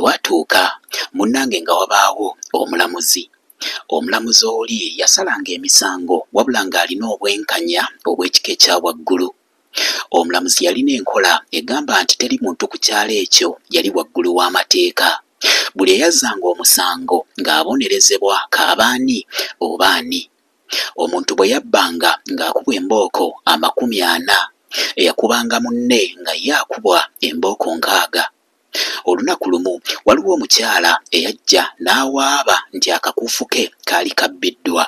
Olwatuuka munnange nga wabaawo omulamuzi. Omulamuzi oli yasalanga emisango wabula ng'alina obwenkanya obw'ekika ekya waggulu. Omulamuzi yalina enkola egamba nti teri muntu ku kyalo ekyo yali waggulu w'amateeka. Buli eyazzanga omusango ng'abonerezebwa k'abe ani oba ani. Omuntu bwe yabbanga ng'akubwa embooko 40, eyakubanga munne nga ye akubwa embooko 60. Olunaku lumu waliwo omukyala eyajja n'awaaba nti akakuufu ke kaali kabbiddwa.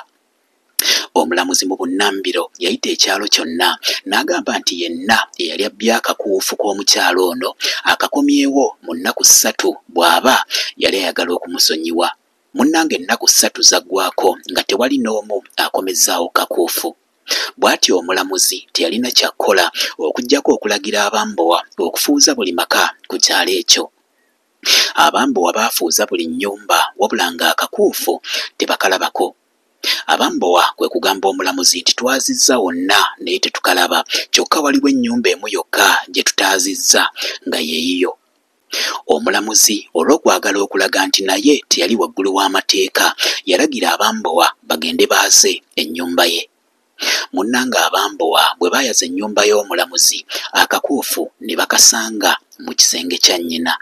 Omulamuzi mu bunnambiro yayita ekyalo kyonna n'agamba nti yenna eyali abbye akakuufu k'omukyala ono akakomyewo mu nnaku 3 bw'aba yali ayagala okumusonyiwa. Munnange ennaku 3 zaggwako nga tewali n'omu akomezzaawo kakuufu. Bw'atyo omulamuzi teyalina kyakkola okuggyako okulagira abambowa okufuuza buli maka ku kyalo ekyo. Abambowa baafuuza buli nnyumba wabula ng'akakuufu tebakalabako. Abambowa kwe kugamba omulamuzi nti twazizza wonna naye tetukalaba, kyokka waliwo ennyumba emu yokka gye tutaazizza nga ye yiyo. Omulamuzi olw'okwagala okulaga nti naye teyali waggulu w'amateeka yalagira abambowa bagende baaze ennyumba ye. Munnange abambowa bwe baayaza ennyumba y'omulamuzi akakuufu ne bakasanga mu kisenge kya nnyina.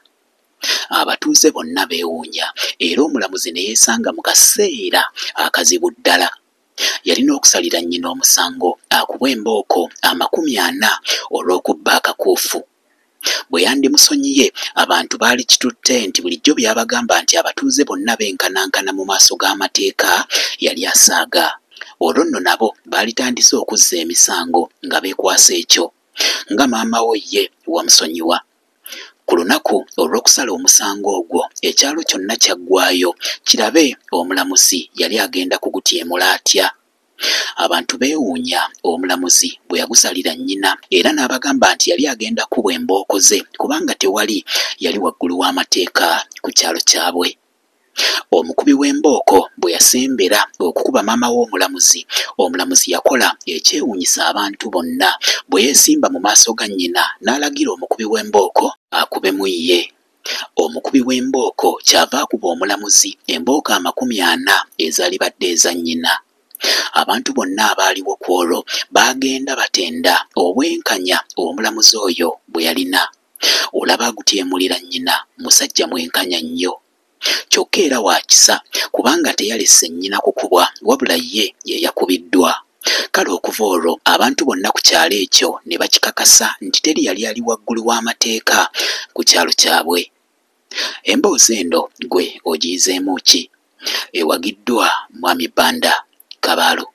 Abatuuze bonna beewuunya era omulamuzi ne yeesanga mu kaseera akazibu ddala. Yalina okusalira nnyina omusango akubwe embooko 40 olw'okubba akakuufu. Bwe yandimusonyiye abantu baali kitutte nti bulijjo by'abagamba nti abatuuze bonna benkanankana mu maaso g'amateeka yali asaaga. Olwo nno nabo baalitandise okuzza emisango nga beekwasa ekyo, nga maama wo ye wamusonyiwa. Ku lunaku olw'okusala omusango ogwo ekyalo kyonna kyaggwaayo kirabe omulamuzi yali agenda kugutyemula atya. Abantu beewuunya omulamuzi bwe yagusalira nnyina era n'abagamba nti yali agenda kukubwa embooko ze kubanga tewali yali waggulu w'amateeka ku kyalo kyabwe. Omukubi w'embooko bwe yasembera okukuba maama w'omulamuzi, omulamuzi yakola ekyewuunyisa abantu bonna bwe yeesimba mu maaso ga nnyina n'alagira omukubi w'embooko akubemu ye. Omukubi w'embooko ky'ava akuba omulamuzi embooko 40 ezaalibadde eza nnyina. Abantu bonna abaaliwo ku olwo baagenda batenda obwenkanya omulamuzi oyo bwe yalina. Olaba agutyemulira nnyina musajja mwenkanya nnyo. Kyokka era wa kisa kubanga teyalese nnyina kukubwa wabula ye ye yakubiddwa. Kale okuva olwo abantu bonna ku kyalo ekyo ne bakikakasa nti teri yali ali waggulu w'amateeka ku kyalo kyabwe. Emboozi eno gwe ogiyizeemu ki? Ewagiddwa Mwami Banda Kabaalo.